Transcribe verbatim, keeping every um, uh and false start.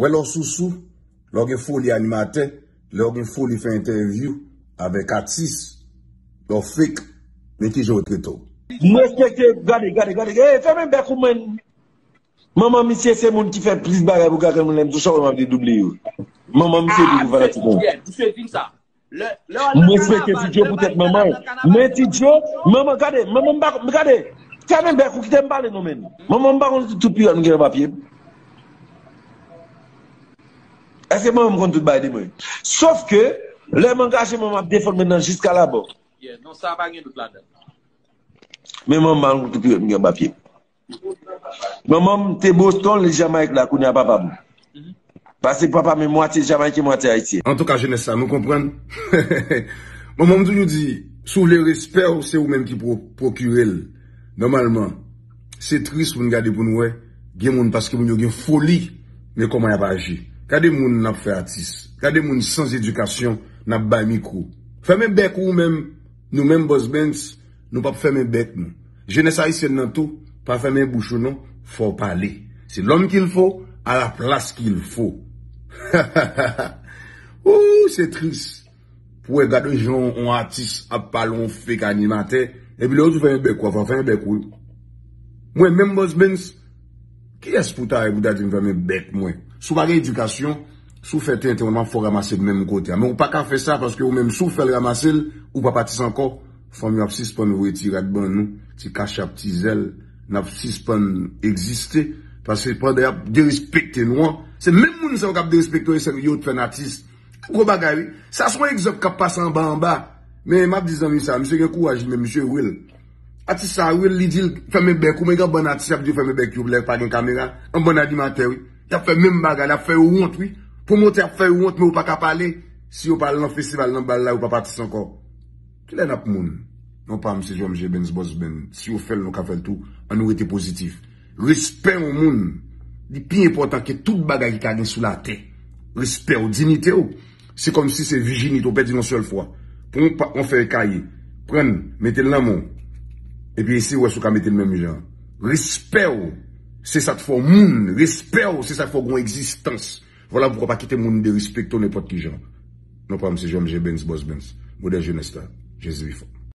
Wè lè w sousou, lè w gen foli animatè, lè w gen foli fè entèvyou avèk atis, lè w fake, men kijan yo trete w. M respekte, gade, gade, gade, hey, fèmen bèk ou mwen. Manman misye se moun ki fè plis bagay pou kaka moun lè m tou chòk m ap dedoble yo. Manman misye tou fanatik mwen. M respekte Ti Djo poutèt manman l. Men Ti Djo, manman gade, manman m pa gade. Fèmen bèk ou kite m pale non men. Manman m pa konn tout pirèt m gen nan papye m. Èske manman m konn tout bagay de mwen? Sof ke lè m angaje manman m ap defann mwen nan jiska labò. Non, sa pa gen dout ladan. Men manman m pa konn tout pirèt m gen nan papye m. Manman m te Boston, li Jamayik la, kounye a papa m. Paske papa m mwatye Jamayiken, mwatye Ayisyen. Antouka, jenès sa, nou konprann. Bon, mwen, m toujou di, si w vle respè w, se ou menm ki pwokire l. Nòmalman, se tris pou n gade pou n wè, gen moun paske moun yo gen foli, men kòman y ap aji. Gade moun n ap fè atis. Gade moun san edikasyon n ap bay mikwo. Fèmen bèk ou menm, nou menm Boss Benz, nou p ap fèmen bèk nou. Jenès ayisyèn nan tou, pa fèmen bouch ou non, fò w pale. C'est l'homme qu'il faut, à la place qu'il faut. Ooh, se tris. Pou wè gade jan yon atis ap pale yon fake animatè, epi lè yo di w fèmen bèk ou, fò w fèmen bèk ou. Mwen menm Boss Benz, kiyès pou ta ye pou ta di m fèmen bèk mwen? Si w pa gen edikasyon, si w fè tenten w, m ap fè w ranmase l menm kote a. Men ou pa ka fè sa paske ou menm si w fè l ranmase l, ou p ap atis ankò. Fanmi w ap sispann voye ti rad ban nou, ti kachap, ti zèl, n ap sispann egziste. Paske pandan y ap derespekte nou an, se menm moun sa yo k ap derespekte w, se yo t fè n atis. Gwo bagay wi. Sa se yon egzanp k ap pase anba anba. Men m ap di zanmi sa, misye gen kouraj li menm, misye real. Atis sa real, li di l fèmen bèk ou, men gen yon bann atis y ap di yo fèmen bèk yo lè pa gen kamera. Yon bann animatè wi. Y ap fè menm bagay la, y ap fè yo wont wi. Pwomotè ap fè yo wont, men yo pa ka pale. Si yo pa al nan festival nan bal la, yo p ap atis ankò. Kilè n ap moun? Non pa m se J M G Benz Boss Benz. Si yo fè l, nou ka fè l tou. Ann nou rete pozitif. Respè yon moun, li pi enpòtan ke tout bagay ki ka gen sou latè. Respè w, diyite w. Se kòmsi se vijinite w pèdi yon sèl fwa. Pran yon fèy kaye, pran l, mete l nan men w. Epi eseye wè si w ka mete l menm jan. Respè w, se sa k fè w moun. Respè w, se sa k fè w gen yon egzistans. Vwala poukwa pa kite moun derespekte w nenpòt ki jan. Non pa m se J M G Benz Boss Benz. Modèl jenès la. Jezi pi fò.